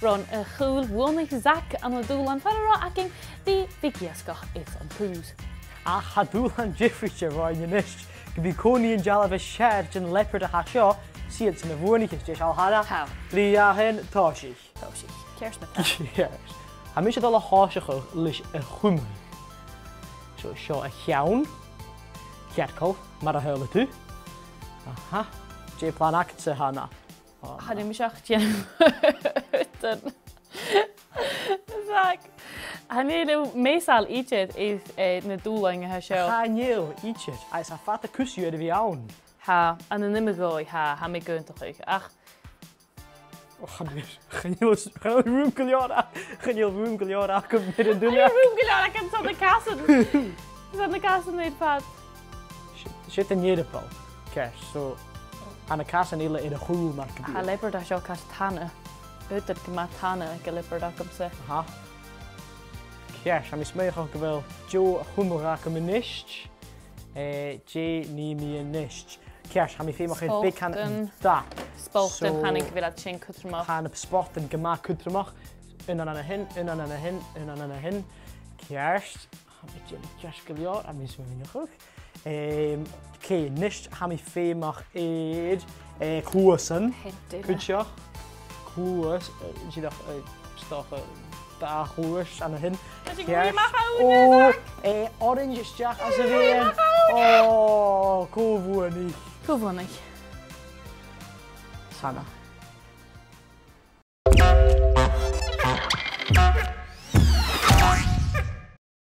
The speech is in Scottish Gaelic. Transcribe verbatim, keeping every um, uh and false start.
Ron a' chùl, bhuannaich Zach ann an dùbhlan far an robh againn ri bhith ag iasgach air an taobh. Ach tha dùbhlan diofraichte romhainn a-nis, gum bi còmhnaidhean dealbh as fheàrr den leopard a tha seo, 's iadsan a bhuannaich, is dè seall, Hannah? Tha. Trì, a h-aon, tòisich. Tòisich. Ceart ma-thà. Ceart. Tha mise a' dol a thòiseachadh leis a' chumail. So, seo a cheann. Cearcall, mar a shaoileadh tu. Aha. Dè plana agadsa, Hannah? Ò, chan eil mi seach dèanamh. Zach. Chan eil thu measail idir air, eh, na dùbhlain a tha seo. Chan eil idir. Agus tha fada cus dhiubh air a bhith ann. Tha, ann an iomadh dòigh, tha, tha mi ag aontachadh. Ach, ò, chan eil, chan eil, chan eil rùm gu leòr a-, chan eil rùm gu leòr agam air an duilleag. Chan eil rùm gu leòr agam, 's ann na casan. 'S ann na casan air fad. Siud, siud an t-earball. Ceart, so, tha na casan eile air a' chùl mar gum biodh. Tha leopard a tha seo car tana. Abair gu math tana aig an leopard agamsa. Aha. Ceart, tha mi a' smaoineachadh gu bheil deagh chumadh agam a-nis. Eh, dè nì mi a-nis? Ceart, tha mi feumach air beagan dap. Spotan. Spotan, so, chanainn gu bheil iad sin cudromach. Tha na spotan gu math cudromach. Aon ann a shin, aon ann a shin, aon ann a shin. Ceart. Tha mi a' dèanamh ceart gu leòr, tha mi a' smaoineachadh. Em, ok, a-nis tha mi feumach air, eh, cluasan. Cuideachd. Cluas, eh, dìreach, eh, 's dòcha, eh, dà chluas ann a shin. Ceart. Ò, eh, orains a-steach às a' bheul. Ò, cò bhuannaich? Cò bhuannaich? Hannah.